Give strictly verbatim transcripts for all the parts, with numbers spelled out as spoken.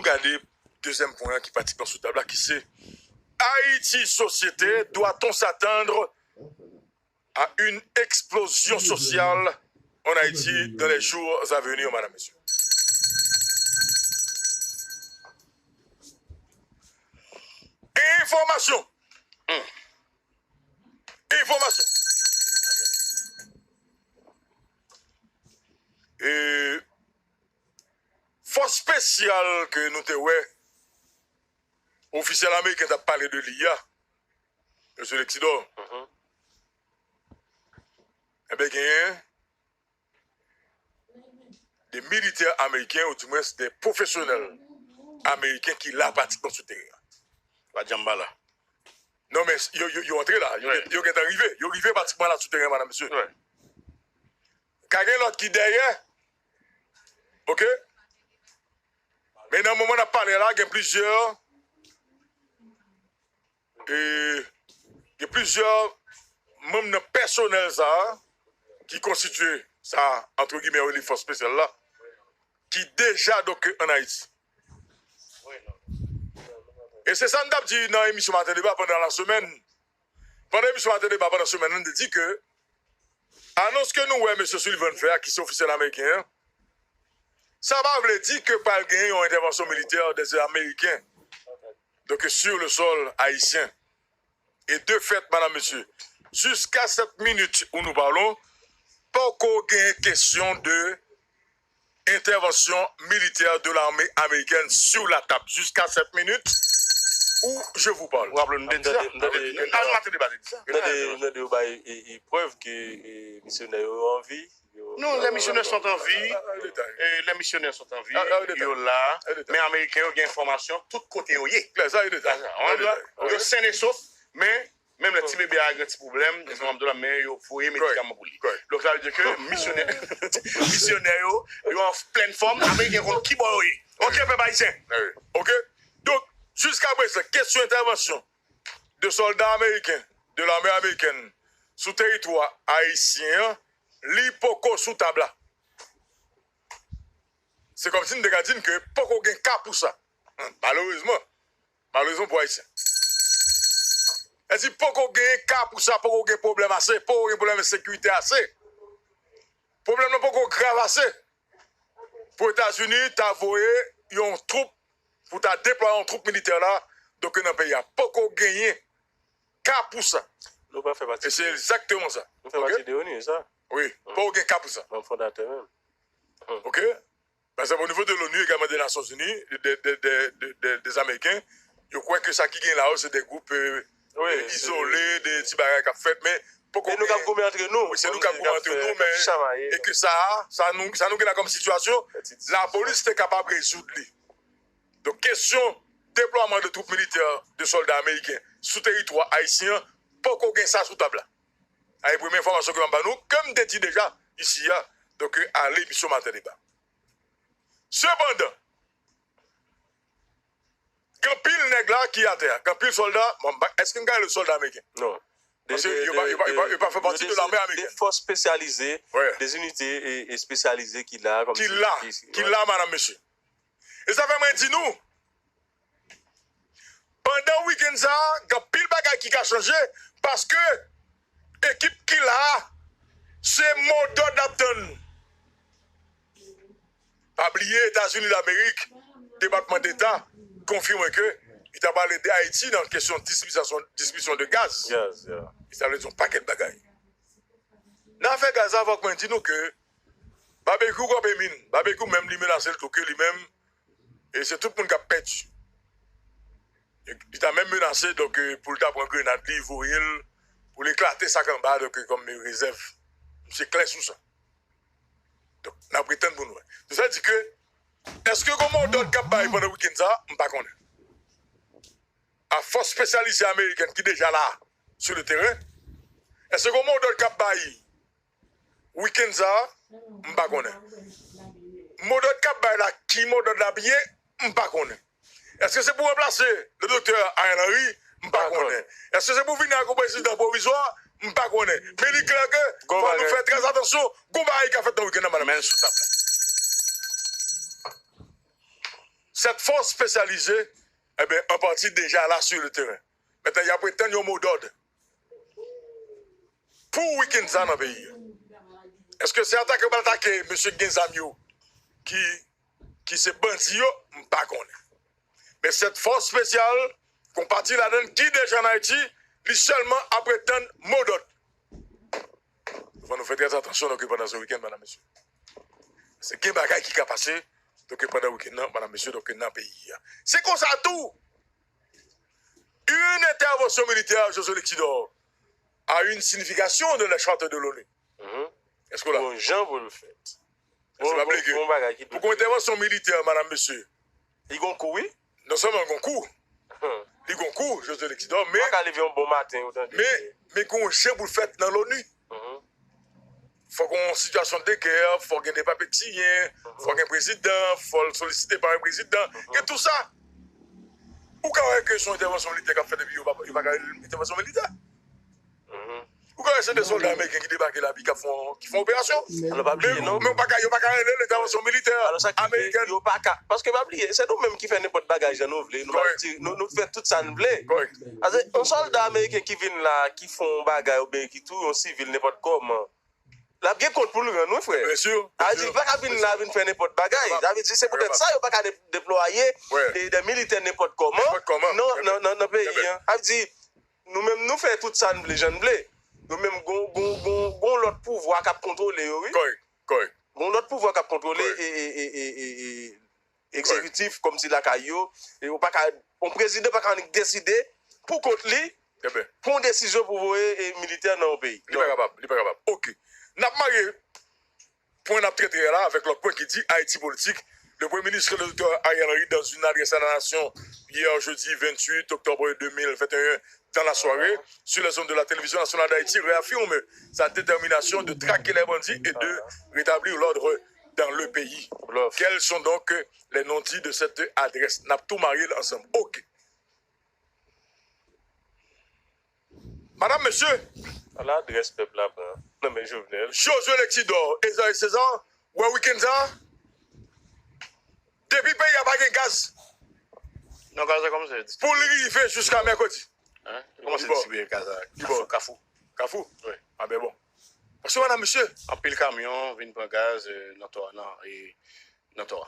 gade dezyèm pwen an ki pratikman sou tab la, ki se Haïti société, doit-on s'attendre à une explosion sociale en Haïti dans les jours à venir, madame, monsieur? Enfòmasyon. Enfòmasyon. E fòs espesyal ke nou te wè ofisyèl ameriken t ap pale de li a, mesye Lexidor, enben, genyen de militè ameriken, ou dimwens de pwofesyonèl ameriken ki la pratikman sou teren an. Pa janm pa la. Non, men yo, yo, yo antre la. Yo, yo gentan rive. Yo rive pratikman la sou teren, madam, mesye. Ka gen lòt ki dèyè. Oke? Men nan moman n ap pale la, gen plizyè, e, gen plizyè manm nan pèsonèl sa a ki konstitye sa, antre gimè, yo rele fòs espesyal la, ki deja, donk, ann Ayiti. E se sa n t ap di nan emisyon Maten Deba pandan lasemèn. Pandan emisyon Maten Deba pandan semèn nan, n te di ke anons ke nou wè mesye Sullivan fè a, ki se ofisyèl ameriken an, sa pa vle di ke pral gen yon entèvansyon militè des Américains, donc sur le sol haïtien. E de fèt, madam, mesye, jiska sèt minit où nous parlons, poko gen kesyon de entèvansyon militè de l'armée américaine sur la table jusqu'à cette minute où je vous parle. Ou raple nou te tande, nou tande, nou tande, nou tande yo bay, e, e, prèv ke, e, misyonè yo anvi. Non, les missionnaires sont en vie. Ah, ah, détail. Et les missionnaires sont en vie. Ah, ah, détail. Yo la. Ah, détail. Men Ameriken yo gen enfòmasyon tout kote yo ye. Klè, sa, détail. Sa, sa. Yo sen e sof, men menm lè ti bebe a gen ti pwoblèm, men yo voye medikaman pou li. Donk, sa vle di ke misyonè, misyonè yo, yo an plèn fòm, Ameriken konn ki bò yo ye. Oke, pèp ayisyen? Oke? Donk, jiska prezan, kesyon entèvansyon de sòlda ameriken, de lame amerikèn, sou teritwa ayisyen an, li poko sou tab la. Se kòmsi n te ka di n ke poko gen ka pou sa. Malerezman. Malerezman pou Ayisyen. Èske poko gen ka pou sa, poko gen pwoblèm ase, poko gen pwoblèm ensekirite ase. Pwoblèm nan poko grav ase pou Etazini ta voye yon twoup, pou ta deplwaye yon twoup militè la, donk nan peyi a. Poko genyen ka pou sa. Nou pa fè pati. E se egzakteman sa. Nou fè pati de onu, e sa? Wi, poko gen ka pou sa. Manm fondatè menm. Oke? Par exemple, au niveau de l'onu, également des Nations Unies, de, de, de, de, de, des Américains, yo kwè ke sa ki gen la yo, se de gwoup, euh, euh, izole, de ti bagay k ap fèt, men poko gen. E nou k ap goumen antre nou. Wi, se nou k ap goumen antre nou, men, e ke sa a, sa nou, sa nou gen la kòm sitiyasyon, lapolis te kapab rezoud li. Donk, kesyon deplwaman de twoup militè, de sòlda ameriken sou teritwa ayisyen an, poko gen sa sou tab la. A, e premye enfòmasyon ke m ap ba nou, ke m te di deja isi a, donk, a lemisyon Maten Deba. Sepandan, gen anpil nèg la ki atè a, gen anpil sòlda, bon, m pa, èske m ka rele sòlda ameriken? Non. Paske yo pa, yo pa, yo pa, yo pa fè pati de lame amerikèn. De fòs espesyalize, de zinite e, espesyalize ki la, kòmsi, ki la, ki la, madam, mesye. E sa fè mwen di nou, pandan wikenn sa a, gen anpil bagay ki ka chanje, paske ekip ki la a, se modòd l ap tann. Pa bliye, Etazini Damerik, Depatman Deta, konfime ke li ta pale de Ayiti nan kesyon distribisyon, distribisyon de gaz. Gaz, yeah. E sa vle di yon pakèt bagay. Nan afè gaz la, fòk mwen di nou ke Babekyou kanpe min. Babekyou menm, li menase l tou ke li menm, e se tout moun k ap pèdi. E li ta menm menase, donk, e, pou l ta pran grenad li, voye l, pou l eklate sa k anba, donk, e, kòm rezèv. Misye klè sou sa. Donk, n ap ret tann pou n wè. Donk, sa di ke, èske gon modòd k ap bay pandan wikenn sa a? M pa konnen. A fòs espesyalize amerikèn ki deja la, sou le teren, èske gon modòd k ap bay wikenn sa a? M pa konnen. Modòd k ap bay la, ki modòd l ap ye? M pa konnen. Èske se pou ranplase le doktè Ariel Henry? M pa konnen. Èske se pou vini ak yon prezidan pwovizwa? M pa konnen. Men li klè ke fò nou fè trè atansyon. Gon bagay ka fèt nan wikenn nan, madanm. Men sou tab la. Cette force spécialisée, eh ben, en partie déjà là sur le terrain. Maintenant, y ap tann yon modòd pou wikenn sa nan peyi a. Èske se atake yo pral atake mesye ki gen zam yo, ki, ki se bandi yo? M pa konnen. Men cette force spéciale, gon pati ladan l ki deja ann Ayiti, li sèlman ap tann modòd. Fò nou fè trè atansyon, donk, pandan se wikenn, madam, mesye. Se gen bagay ki ka pase, donk, pandan wikenn nan, madam, mesye, donk, nan peyi a. Se konsa tou, une intervention militaire, Josué Lexidor, a une signification de la charte de l'ONU. Mhm. Èske w la? Gon jan pou l fèt. Èske w pa bliye ke pou gon entèvansyon militè, madam, mesye, li gon kou, wi. Non sèlman l gon kou, li gon kou, Josué Lexidor, men, pa ka leve yon bon maten, ou tande, men, men gon jan pou l fèt nan l'ONU. Mhm. Fò gon sitiyasyon de gè, fò gen depapetiyen, fò gen prezidan, fò l solisite pa yon prezidan, gen tou sa. Ou ka wè ke se yon entèvansyon militè k ap fèt epi yo pa, yo pa ka rele l entèvansyon militè. Mhm. Ou ka wè se de sòlda ameriken ki debake la, epi k ap fè yon, ki fè yon operasyon. Alò, pa bliye, men, non, men yo pa ka, yo pa ka rele l entèvansyon militè amerikèn. Yo pa ka, paske pa bliye, se nou menm ki fè nenpòt bagay jan nou vle, nou pa di, nou, nou fè tout sa n vle. Kòrèk. Paske yon sòlda ameriken ki vin la, ki fè yon bagay oubyen ki touye yon sivil nenpòt kòman, l ap gen kont pou l rann, wi, frè. Byen si, byen si. Sa vle di, li pa ka vin la, vin fè nenpòt bagay. Sa vle di, se poutèt sa yo pa ka de-, deplwaye de, de militè nenpòt kòman nan, nan, nan, nan peyi an. Sa vle di, nou menm, nou fè tout sa n vle, jan n vle. Nou menm, gon, gon, gon, gon lòt pouvwa k ap kontwole yo, wi. Kòrèk, kòrèk. Gon lòt pouvwa k ap kontwole e, e, e, e, e, e, egzekitif, kòmsi lakay yo, e yo pa ka, yon prezidan pa ka annik deside pou kont li, pran yon desizyon pou voye, e, militè nan yon peyi. Li pa kapab, li pa kapab. Oke. N ap marye pwen n ap trete a la avèk lòt pwen ki di Ayiti politik. Le Premier ministre, le docteur Ariel Henry, dans une adresse à la nation hier jeudi vingt-huit octobre deux mille vingt et un, dans la soirée, sur les ondes de la Télévision Nationale d'Haïti, réaffirme sa détermination de traquer les bandits et de rétablir l'ordre dans le pays. Quels sont donc les non-dits de cette adresse? N ap tou marye l ansanm. Oke. Madam, mesye. Ala adrès pèp la pran nan men Jovenel. Josué Lexidor, Esaïe César, wè wikenn sa, depi peyi a pa gen gaz, non, gaz la kòmanse pou l rive jiska mèkredi. Hein? Li kòmanse distribiye gaz la. Kafou, Kafou. Kafou? Wi. A ben bon. Paske, madam, mesye, anpil kamyon vin pran gaz, euh, nan Tò a, nan, e, nan Tò a.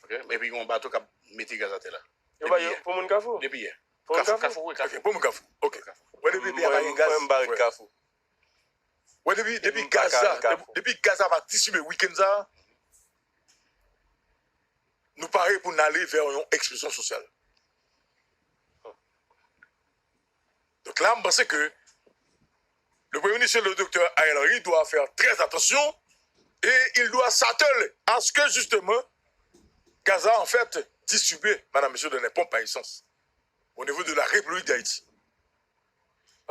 Ok? Epi gen yon bato k ap mete gaz atè la. Yo ba yo pou moun Kafou? Depi yè. Pou moun Kafou? Kafou, wi, Kafou. Ok, pou moun Kafou. Ok. Wè, depi peyi a pa gen gaz, mwen, mwen, m bare Kafou. Wè, depi, depi gaz la, depi gaz la pa distribye wikenn sa, nou pare pou n ale vè yon eksplozyon sosyal. Donk la, m panse ke le Premier ministre, le docteur Ariel Henry, doit faire très attention et il doit s'atteler à ce que, justement, gaz la, en fait, distribué, madame, monsieur, dans les pompes à essence, au niveau de la République d'Haïti.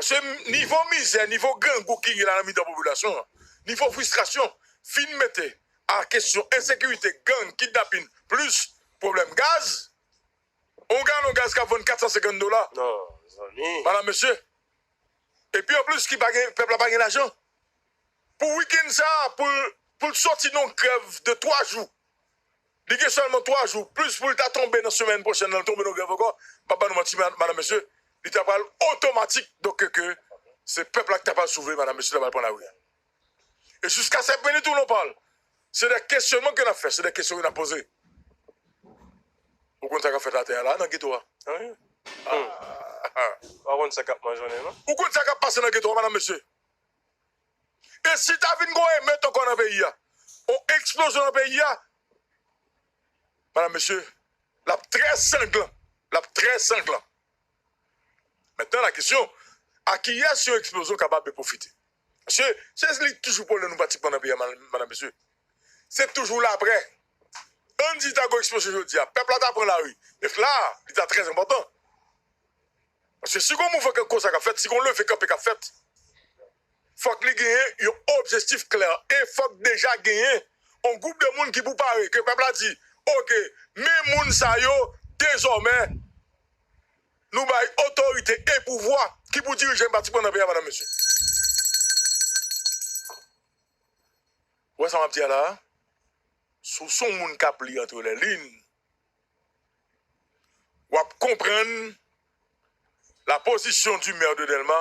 Paske nivo mizè, nivo grangou ki gen la nan mitan popilasyon an, nivo fristrasyon, vin mete a kesyon ensekirite, gang, kidnapin, plis pwoblèm gaz, yon galon gaz k ap vann kat san senkant dola. Non, mezanmi. Madam, mesye. Epi anplis, ki pa gen, pèp la pa gen lajan. Pou wikenn sa, pou l, pou l soti nan yon grèv de twa jou. Li gen sèlman twa jou, plis pou l ta tonbe nan semèn pwochèn nan, l tonbe nan grèv ankò. M p ap ba nou manti, ma-, madam, mesye, li ta pral otomatik, donk, ke, ke se pèp la ki ta pral soufri, madam, mesye, ta pral pran lari a. E jiska sèt minit ou non pal, se de kesyonman ke n ap fè, se de kesyon ke n ap poze. Ou konn sa k ap fèt atè a la, nan geto a? Anyen. Ah. Ou pa konn sa k ap manjonnen, non? Ou konn sa k ap pase nan geto a, madam, mesye? E si ta vin gon emet ankò nan peyi a, yon eksplozyon nan peyi a, madam, mesye, l ap trè sanglan. L ap trè sanglan. Mentnan, la kesyon, a kiyès yon eksplozyon kapab pwofite? Paske se li toujou pwoblèm nou pratikman nan peyi a, madam, mesye. Se toujou laprè. Ann di ta gon eksplozyon jodi a, pèp la ta pran lari. E la, li ta trè enpòtan. Paske si gon mouvman konsa k ap fèt, si gon leve kanpe k ap fèt, fòk li genyen yon objektif klè. E fòk deja genyen yon gwoup de moun ki pou pare, ke pèp la di, oke, men moun sa yo, dezòmè, nou bay otorite e pouvwa ki pou dirije pratikman nan peyi a, madam, mesye. Ou wè sa m ap di a la a? Si w se yon moun k ap li entre les lignes, konprann la position du maire de Dèlma,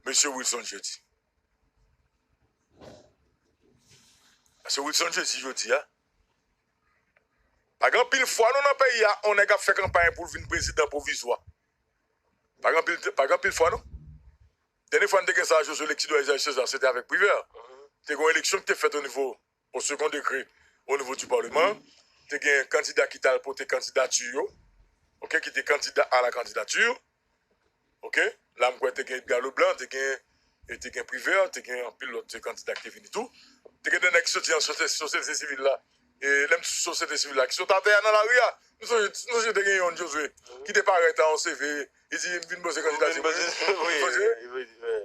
mesye Wilson Jeudi. Paske Wilson Jeudi jodi a, pa gen anpil fwa non nan peyi a, yon nèg ap fè kanpay pou l vin prezidan pwovizwa. Pa gen anpil, pa gen anpil fwa non. Dènye fwa n te gen sa, Josué, eleksyon Sezar, se te avèk Privert. Te gen yon eleksyon ki te fèt o nivo, o second degré, o nivo du parlement. Te gen kandida ki t al pote kandidati yo, oke, ki te kandida a la candidature. Oke? La, m kwè te gen Edgar Leblanc, te gen, e te gen Privert, te gen anpil lòt kandida ki te vini tou. Te gen de nèg ki soti nan sosyete, sosyete sivil la. E lè m di sosyete sivil la, ki sot atè a nan lari a. Nou sonje, nou sonje te gen yon Josué ki te parèt a yon C V, li di, "M vin poze kandidati mwen." Wi, wi, wi.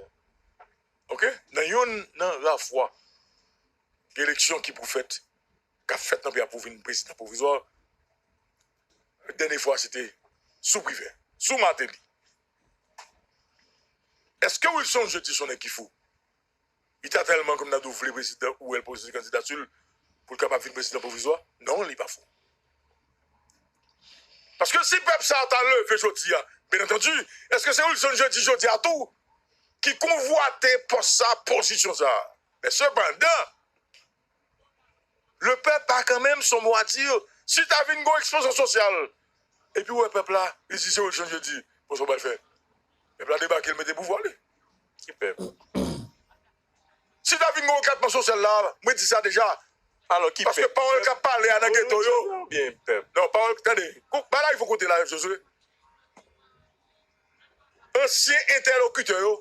Oke? Nan yonn nan ra fwa, gen eleksyon ki pou fèt, k ap fèt nan peyi a pou vin prezidan pwovizwa. Dènye fwa, se te sou Privert, sou Martelly. Èske Wilson Jeudi se yon nèg ki fou? Li ta tèlman kòm nan dou vle prezidan ou wè l poze kandidati l pou l kapab vin prezidan pwovizwa? Non, li pa fou. Paske si pèp sa a ta leve jodi a, byen antandi, èske se Wilson Jeudi jodi a tou ki konvwate pòs sa, pozisyon sa? Men sepandan, le pèp a kanmenm son mo a di. Si ta vin gon eksplozyon sosyal, epi w wè pèp la, li di se Wilson Jeudi, bon, sa w pral fè? Pèp la debake, l mete pouvwa li. Ki pèp? Si ta vin gon eklatman sosyal la, mwen di sa deja. Alò, ki pèp? Paske pawòl k ap pale a nan geto yo. Byen, pèp. Non, pawòl, tande, kou, bagay fò kote la, Josué. Ansyen entèlokitè yo,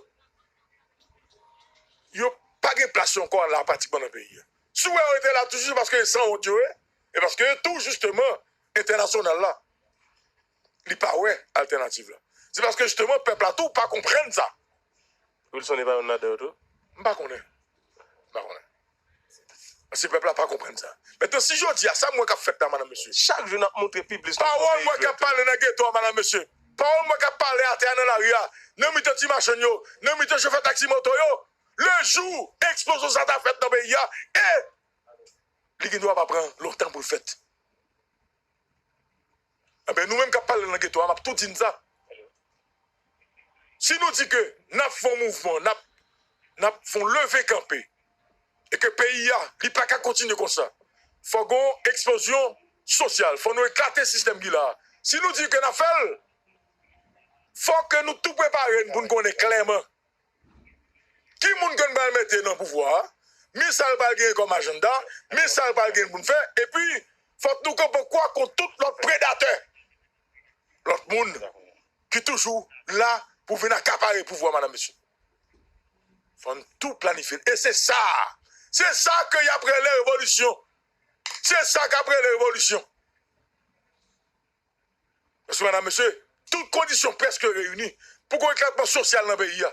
yo pa gen plas yo ankò la pratikman nan peyi a. Si w wè yo rete la toujou, se paske yo sanwont yo ye, e paske yo tou jisteman entènasyonal la, li pa wè altènativ la. Se paske jisteman pèp la tou pa konprann sa. Wilson e pa youn ladan yo tou? M pa konnen. M pa konnen. Paske pèp la pa konprann sa. Mentnan, si jodi a, sa m wè k ap fèt la, madanm, mesye. Chak jou n ap montre pi plis. Pawòl m wè k ap pale nan geto a, madanm, mesye. Pawòl m wè k ap pale atè a nan lari a, nan mitan ti machann yo, nan mitan chofè taksi moto yo. Le jou eksplozyon sa ta fèt nan peyi a, e li gen dwa pa pran lontan pou l fèt. Enben, nou menm k ap pale nan geto a, m ap tou di n sa. Si nou di ke n ap fè yon mouvman, n ap, n ap fè yon leve kanpe, e ke peyi a, li pa ka kontinye konsa, fò gon eksplozyon sosyal, fò nou eklate sistèm ki la a. Si nou di ke n ap fè l, fò ke nou tou prepare n pou n konnen klèman ki moun ke n pral mete nan pouvwa a, men sa l pral genyen kòm ajanda, men sa l pral genyen pou n fè, epi fòk nou kanpe kwa kont tout lòt predatè, lòt moun ki toujou la pou vin akapare pouvwa, madanm, mesye. Fò n tou planifye l. E se sa, se sa ke y ap rele revolisyon. Se sa k ap rele revolisyon. Paske, madanm, mesye, tout kondisyon prèske reyini pou gon eklatman sosyal nan peyi a.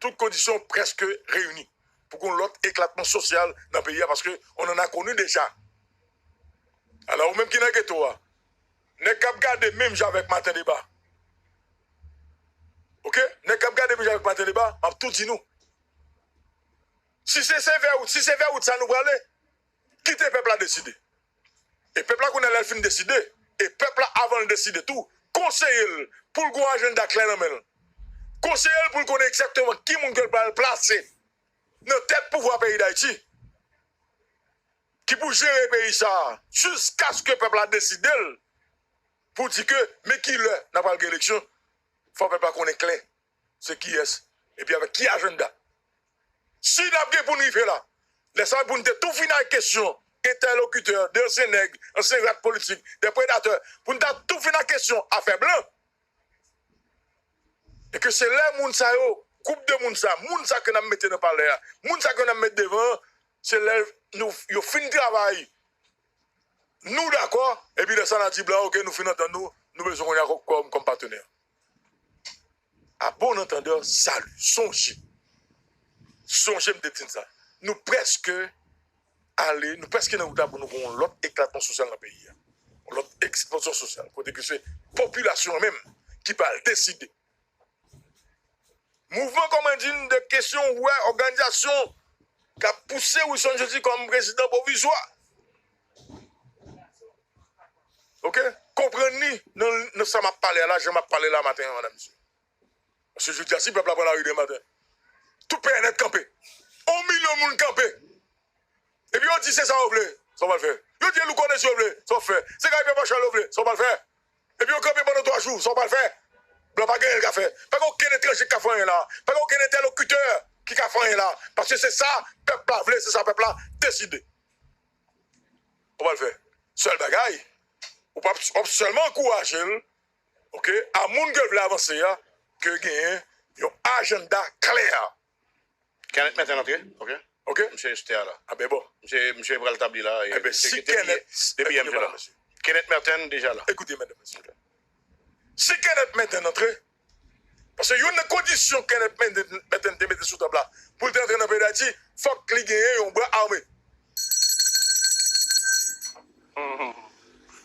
Tout kondisyon prèske reyini pou gon lòt eklatman sosyal nan peyi a, paske on en a koni deja. Alò, ou menm ki nan geto a, nèg k ap gade menm jan avèk Maten Deba. Oke? Nèg k ap gade menm jan avèk Maten Deba, m ap tou di nou. Si se, se vè wout, si se vè wout sa nou prale, kite pèp la deside. E pèp la kounye a lè l fin deside, e pèp la avan l deside tou, konseye l pou l gon ajanda klè nan men l. Konseye l pou l konnen egzakteman ki moun ke l pral plase nan tèt pouvwa peyi Dayiti, ki pou jere peyi sa a, jiskaske pèp la deside l pou di ke men ki lè n a pral gen eleksyon, fò pèp la konnen klè se kiyès, epi avèk ki ajanda. Si n ap gen pou n rive la, lè sa a pou n te tou fin ak kesyon entèlokitè, de ansyen nèg, ansyen rat politik, de predatè, pou n ta tou fin ak kesyon afè blan. E ke se lè moun sa yo, gwoup de moun sa, moun sa ke n ap mete nan palè a, moun sa ke n ap mete devan an, se lè nou, yo fin travay, nou dakò, epi lè sa n a di blan, oke, nou fin antann nou, nou bezwen kounye a kòm, kòm, kòm patnè. À bon entendeur, salut. Sonje. Sonje m te di n sa. Nou prèske ale, nou prèske nan wout la pou nou gen yon lòt eklatman sosyal nan peyi a. Yon lòt eksplozyon sosyal. Kote ke se popilasyon an menm ki pral deside. Mouvman, kòman di n, de kesyon, wè, òganizasyon k ap pouse Wilson Jeudi kòm prezidan pwovizwa. Oke? konprann li nan, nan sa m ap pale a la, jan m ap pale la maten an, medam, mesye. Paske jodi a, si pèp la pran lari demen maten, tout peyi a nèt kanpe. Yon milyon moun kanpe. Epi yo di se sa yo vle, sa w pral fè. Yo di e Louko Désir yo vle, sa w fè. Se Guy Pierre Marchal yo vle, sa w pral fè. Epi yo kanpe pandan twa jou, sa w pral fè. Blan pa gen anyen l ka fè. Pa gen okenn etranje ki ka fè anyen la. Pa gen okenn entèlokitè ki ka fè anyen la. Paske se sa pèp la vle, se sa pèp la deside. Ou pral fè. Sèl bagay, ou p ap, w ap sèlman ankouraje l, oke, a moun ke l vle avanse a, ke genyen yon ajanda klè. Kenneth Merten antre, oke. Oke? Misye sou tè a la. A ben bon. Misye, misye pral tabli la. E, Enben, misye si depi, Kenneth, depi yè misye la. Kenneth Merten deja la. Ekoute, medam, mesye. Si Kenneth Merten antre, paske youn nan kondisyon Kenneth Merten, Merten te mete sou tab la pou l te antre nan peyi Dayiti, fòk li genyen yon bra ame.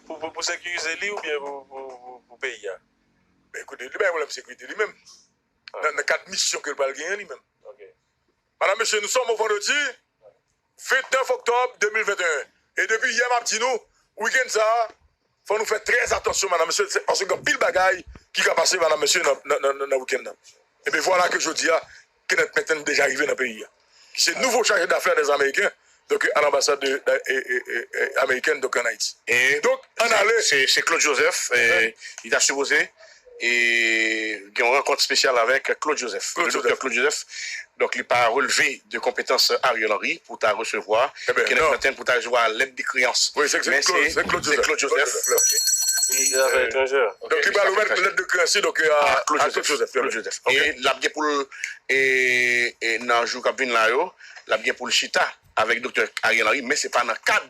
Pou, pou, pou sekirize li oubyen pou, pou, pou, pou peyi a? Ben, ekoute, li pa gen pwoblèm sekirite li menm. Nan, nan kad misyon ke l pral genyen li menm. Madam, mesye, nous sommes au vendredi vennèf oktòb de mil venteyen. E depi yè m ap di nou, wikenn sa a, fò nou fè trè atansyon, medam, mesye, se, paske gen anpil bagay ki ka pase, medam, mesye, nan, nan, nan, nan wikenn nan. Ebyen, vwala ke jodi a, Kenneth Merten deja rive nan peyi a. Ki se nouvo chaje dafè dè Ameriken, donk, a lanbasad de, de, e, e, e, e, amerikèn, donk, an Ayiti. E Donk, ann ale. Se, se Claude Joseph, e, li ta sipoze, e, gen yon rankont espesyal avèk Claude Joseph. Claude Joseph. Claude Joseph. Donk, li pa relve de konpetans Ariel Henry pou ta resevwa Kenneth Merten, pou ta resevwa lèt de kreyans. Wi, se, se Claude, se Claude Joseph. Claude Joseph. Li afè etranjè. Donk, li pral remèt lèt de kreyans li, donk, a, a Claude Joseph. Claude Joseph. E l ap gen pou l, e, e, nan jou k ap vin la yo, l ap gen pou l chita avèk doktè Ariel Henry, men se pa nan kad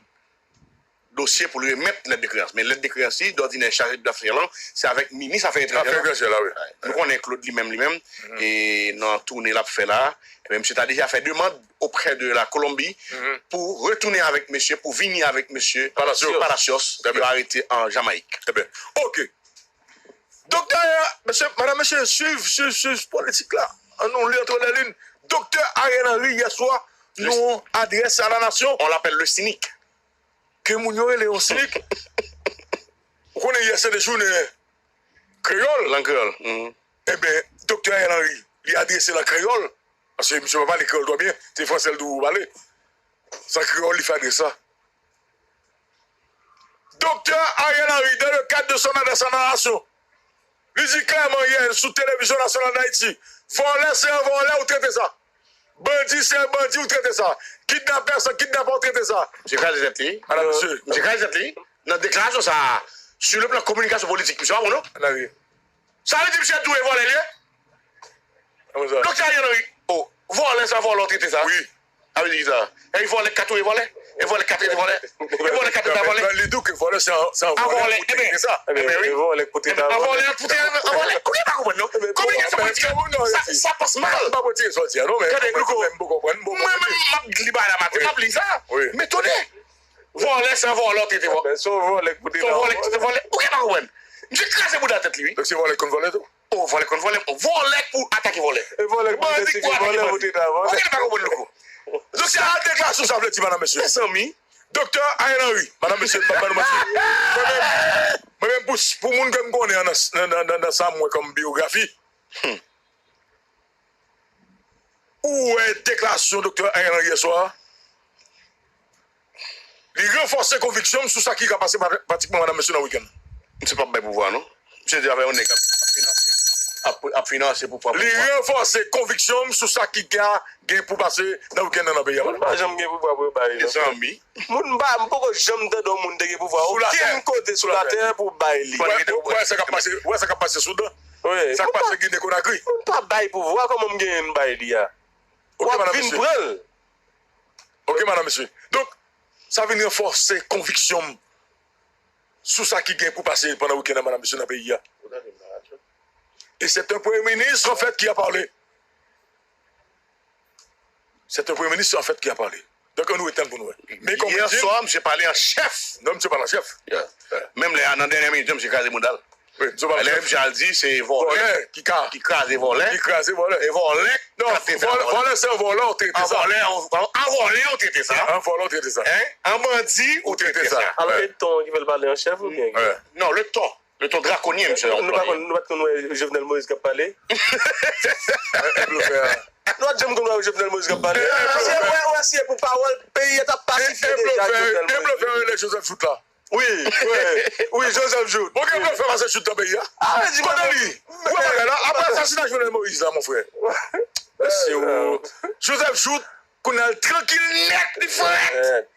dosye pou l remèt lèt de kreyans. Men lèt de kreyans li, dòdinè, chaje dafè lan, se avèk minis afè etranjè lan. Afè etranjè la, wi. Nou konnen Claude li menm, li menm, e nan toune l ap fè la, ebyen, misye ta deja fè demann oprè de la Kolonbi pou retounen avèk mesye, pou vini avèk mesye Palacios, Palacios, ke yo arete an Jamayik. Ebyen, oke. Doktè, mesye, medam, mesye, swiv, swiv, swiv politik la. An nou li antre lè lin. Doktè Ariel Henry, yè swa, nan yon adrès a la nasyon. On l'appelle le cynique. Ke moun yo rele yon sinik. Ou konnen yè se te jounen kreyòl. Lang kreyòl. Enben, doktè Ariel Henry, li adrese l an kreyòl. Paske misye pa pale kreyòl twò byen. Se fransè l toujou pale. Se an kreyòl li fè adrès la. Doktè Ariel Henry, dans le cadre de son adresse à la nation, li di klèman yè sou Televizyon Nasyonal Dayiti, vòlè se yon vòlè, ou trete sa. Bandi se yon bandi, ou trete sa. Kidnapè se yon kidnapè, ou trete sa. Misye kraze tèt li. Madam, mesye. Misye kraze tèt li. Nan deklarasyon sa a, sur le plan kominikasyon politik, misye pa bon, non? Sa vle di misye tou e vòlè li ye? Doktè Ariel Henry, oh, vòlè sa vòlè, ou trete sa? Wi. Sa vle di kisa? E vòlè k ka touye vòlè? E vòlè k ka trete vòlè? E vòlè k ka trete vòlè? Li di ke vòlè se an, se an vòlè pou trete sa. Ebyen, wi. E vòlè k pou trete vòlè. An vòlè pou trete vòlè. Ou gen pa konprann, non? Kominikasyon politik sa, sa pase mal. M pa retire sa w di a, non, men mwen menm m poko konprann. Mwen menm, m ap li bagay la maten, m ap li sa. Men tande. Vòlè se an vòlè, ou trete vòlè. Se yon vòlè k pou trete vòlè. Ou gen pa konprann. Misye kraze bouda tèt li, wi. Donk se vòlè k konn vòlè tou? Oh, vòlè konn vòlè. Vòlè pou atake vòlè. E vòlè k pou deside vòlè pou trete vòlè. Ou gen pa konprann, louko. Donk sa deklarasyon sa vle di, madam, mesye. Mezanmi. Doktè Ariel Henry, madam, mesye, m pa ba nou manti. Mwen menm, mwen menm pou, pou moun ke m konnen an nan, nan, nan, nan sa m wè kòm biyografi. Ou wè deklarasyon doktè Ariel Henry yè swa a? Li ranfòse konviksyon m sou sa ki ka pase pratikman, madam, mesye, nan wikenn nan. Misye p ap bay pouvwa, non. Misye di avè yon nèg ap, ap finanse, ap, ap finanse pou pran pouvwa. Li ranfòse konviksyon m sou sa ki ka gen pou pase nan wikenn nan, nan peyi a, madam. Moun pa janm gen pouvwa pou yo ba li, non. Mezanmi. Moun pa, m poko janm tande yon moun te gen pouvwa okenn kote sou latè pou bay li. Ou wè, ou wè sa k ap pase, ou wè sa k ap pase Soudan? Sa k ap pase Gine Konakri? Moun pa bay pouvwa, kòman m genyen m bay li a? W ap vin pran l. Ok, madam, mesye. Donk, sa vin ranfòse konviksyon m sou sa ki gen pou pase pandan wikenn nan, madam, mesye, nan peyi a. Et c'est un premier ministre, en fait, qui a parlé. C'est un premier ministre, en fait, qui a parlé. Donk, ann nou etann pou nou wè. Men kòm li di. Yè swa, misye pale an chèf. Non, misye pale an chèf. Menm lè a, nan dènye minit yo, misye kraze bouda l. Wi, m sou pa Lè m Jal di se vòlè ki ka ki kraze vòlè. Ki kraze vòlè. E vòlè k Non, ka trete vòlè, vòlè se yon vòlè, ou trete sa. An vòlè, an, an vòlè, ou trete sa. An vòlè, ou trete sa. Hein? An bandi, ou trete sa. Alò, e ton ki fè l pale an chèf oubyen? Non, le ton. Le ton drakonyen, misye anplwaye. Nou pa konn, nou pa t konn wè Jovenel Moïse k ap pale? E blofè a. Nou pa t janm konn wè Jovenel Moïse k ap pale. Si e, wè, wè, si e pou pawòl, peyi a t ap pasifye deja ak Jovenel Moïse. E blofè a rele Joseph Jouthe la. Wi, wi, wi, Joseph Jouthe. Bon, gen blofè pase Jouthe nan peyi a. Kote li? Ou wè bagay la? Apre asasina Jovenel Moïse la, mon frè. Mesye, o. Joseph Jouthe, kounye a l trankil nèt, li frèt.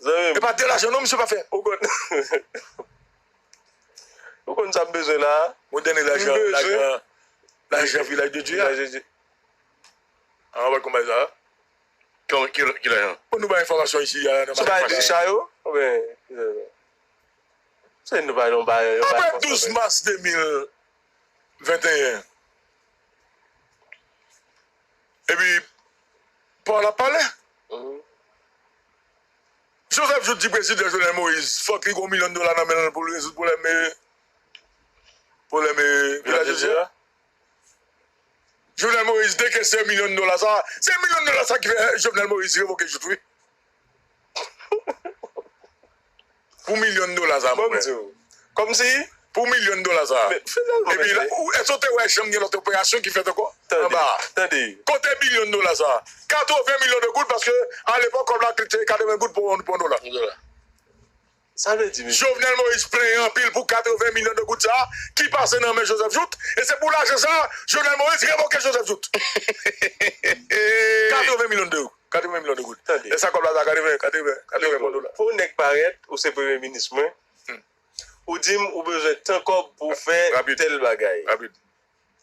E pa de lajan non, misye pa fè. Ou konn, ou konn sa m bezwen la? Mwen dènye lajan, lajan, lajan Vilaj de Dye a. Vilaj de Dye. An, wè konbay sa. Ki, ki, ki lajan? Pou nou bay enfòmasyon isi a nan maten pase. Sou bay de cha yo? Oubyen, se nou bay, nou bay, yo bay. Apre douz mas de mil venteyen. Epi, pawòl ap pale. Joseph Jouthe di prezidan Jovenel Moïse, fòk li gen yon milyon dola nan men l pou l rezoud pwoblèm, e, pwoblèm, e, Vilaj de Dye a. Jovenel Moïse dekese milyon dola sa. Se milyon dola sa ki fè Jovenel Moïse revoke Jouthe, wi. Pou milyon dola sa, mon frè. Kòmsi? Pou milyon dola sa. Epi, èske w te wè janm gen lòt operasyon ki fèt ankò? Anba. Tande. Kote milyon dola sa? Katreven milyon de goud, paske alepòk, kòb la te katreven goud pou yon, pou yon dola. Sa vle di, mesye. Jovenel Moïse plenyen anpil pou katreven milyon de goud sa ki pase nan men Joseph Jouthe. E se pou lajan sa, Jovenel Moïse revoke Joseph Jouthe. Katreven milyon de, katreven milyon de goud. Tande. E sa kòb la, sa katreven, katreven, katreven milyon dola. Pou nèg parèt, ou se premye minis mwen, ou di m ou bezwen tan kòb pou w fè tèl bagay. Rapid.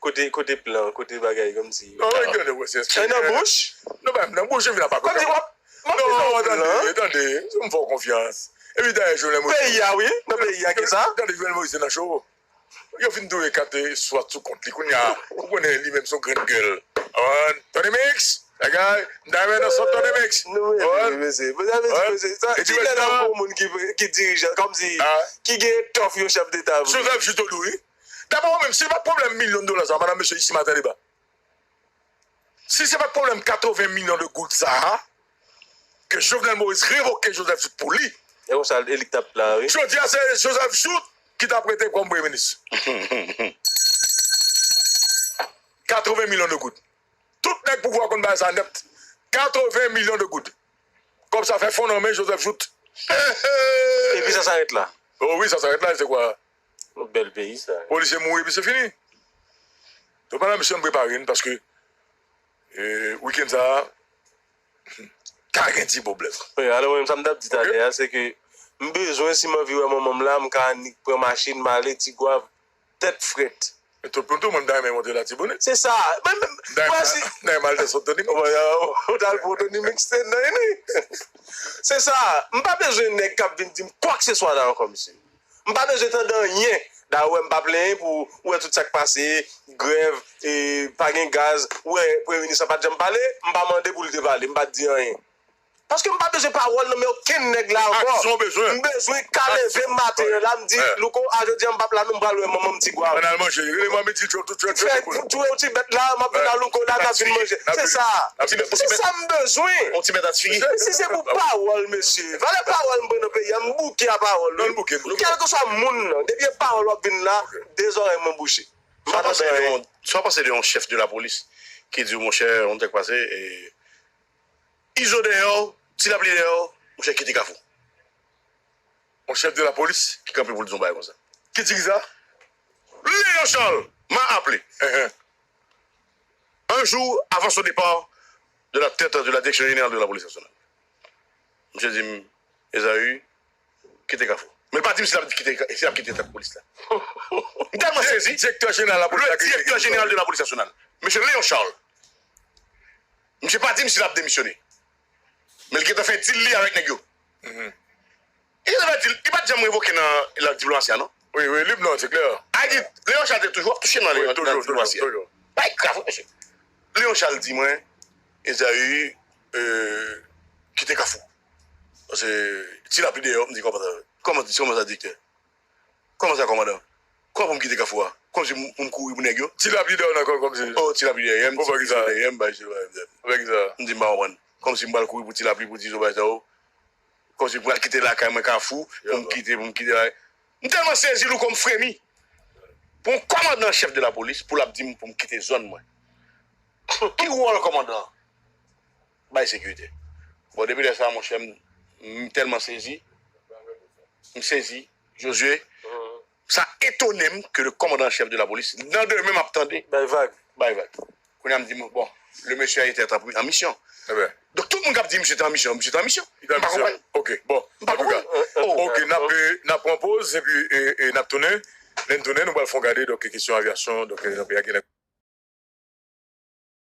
Kote, kote plan, kote bagay, kòmsi. Non, e nan bouch? Non, pa nan bouch, epi la pa kote. Kòmsi w ap, w ap di non, tande, tande, m fè w konfyans. Epi dayè, Jovenel Moïse. Peyi a, wi, nan peyi a, ki sa? Tande, Jovenel Moïse nan cho. Yo fin touye kat swat sou kont li. Kounye a, ou konnen li menm se yon grenn gèl. Tony Mix, bagay, m ta renmen nan sant Tony Mix. Nou rele mesye. Mesye, mesye, sa, ki lè n ap pou moun ki, ki dirijan, kòmsi, ki gen etòf yon chèf deta vre. Joseph Jouthe tou, wi. Daprè ou menm, si se pa t pwoblèm milyon dola sa, madanm, mesye, isi maten deba. Si se pa t pwoblèm katreven milyon de goud sa a, ke Jovenel Moïse revoke Joseph Jouthe pou li. E konsa, e li k t ap la, wi. Jodi a, se Joseph Jouthe ki t ap rete kòm premye minis. Katreven milyon de goud. Tout nèg pouvwa konn bagay sa nèt. Katreven milyon de goud. Kòb sa fè fon nan men Joseph Jouthe. Epi sa, sa ret la. O wi, sa, sa ret la, se kwa? Yon bèl peyi sa. Polisye mouri, epi se fini. Donk, pandan misye m prepare n, paske, e, wikenn sa a, ka gen ti pwoblèm. Wi, alò, mwen, sa m t ap di talè a, se ke m bezwen, si m anvi wè manman m la, m ka annik pran machin, m ale Tigwav, tèt frèt. E tout moun tou, mwen, m ta renmen monte Latibonit. Se sa. Men, men, m ta renmen al nan sant Tony Mix. Ou t al pou Tony Mix, se nan, wi. Se sa. M pa bezwen nèg k ap vin di m kwakseswa la ankò, mesye. M pa bezwen tande anyen. Dayè, ou wè m pa plenyen pou ou wè tout sa k pase, grèv, e, pa gen gaz, ou wè premye minis la pa t janm pale, m pa mande pou l te pale, m pa t di anyen. Paske m pa bezwen pawòl nan men okenn nèg la ankò. Aksyon bezwen. M bezwen ka leve m maten an la, m di, Louko, a jodi a m p ap la non, m pral wè manman m Tigwav. Ann al manje. Rele manmi Ti Djo tou, tou, tou, tou. Fè tou yon ti bèt la, m ap vin a Louko la, n ap vin manje. Se sa. Se sa m bezwen. Yon ti bèt a ti figi. Si se pou pawòl, mesye. Valè pawòl m pran nan peyi a, m bouke a pawòl, wi. Non, l bouke, l bouke. Kèlkeswa moun nan, depi e pawòl w ap vin la, de zòrèy mwen bouche. M pa tande anyen. Sa w panse de yon chèf de lapolis ki di w, monchè, yon nèg pase, e, Izo dèyè w, Ti Lapli dèyè w, monchè, kite Kafou. Yon chèf de lapolis ki kanpe pou l di yon bagay konsa. Ki di ki sa? Léon Charles, m'a appelé. Un jour avant son départ de la tête de la Direction Générale de la Police Nationale. Misye di m, Esaü, kite Kafou. Men l pa di m si l ap kite, si l ap kite tèt polis la. M tèlman sezi. Direktè jeneral lapolis la. Le directeur général de la police nationale, mesye Léon Charles. Misye pa di m si l ap demisyone. Men l gentan fè dil li avèk nèg yo. Li gentan fè dil, li pa t janm revoke nan, nan diplomasi a, non? Wi, wi, li, non, se klè. Ayiti, Léon Charles te toujou ap touche nan, nan diplomasi a. Bay Kafou, mesye. Léon Charles di mwen, Esaü, euh, kite Kafou. Paske Ti Lapli dèyè w, m di, kòman sa, kòman, kòman sa, direktè? Kòman sa, kòmandan? Kòman pou m kite Kafou a? Kòmsi m, pou m kouri pou nèg yo? Ti Lapli dèyè w nan kò kòmsi. Oh, Ti Lapli dèyè m, Ti Lapli dèyè m, bay se bagay m. Pou bagay sa. M di m pa konprann. Kòmsi m pral kouri pou Ti Lapli pou di zo bagay sa yo. Kòmsi m pral kite lakay mwen Kafou, pou m kite, pou m kite la. M tèlman sezi, Louko, m fremi. Pou yon kòmandan chèf de lapolis, pou l ap di m pou m kite zòn mwen. Ki wòl kòmandan an? Bay sekirite. Bon, depi lè sa, monchè, m, m tèlman sezi. M sezi. Josué, sa etone m ke le kòmandan chèf de lapolis, nan demen m ap tande, bay vag. Bay vag. Kounye a m di, bon, le monsieur a été en, en mission. Donk, tout moun k ap di misye te an misyon, misye te an misyon. M pa konprann. Ok, bon, antouka. Ok, n ap, n ap pran poz, epi, e, e n ap tounen. Lè n tounen, nou pral fè yon gade, donk, kesyon avyasyon, donk, e, nan peyi a gen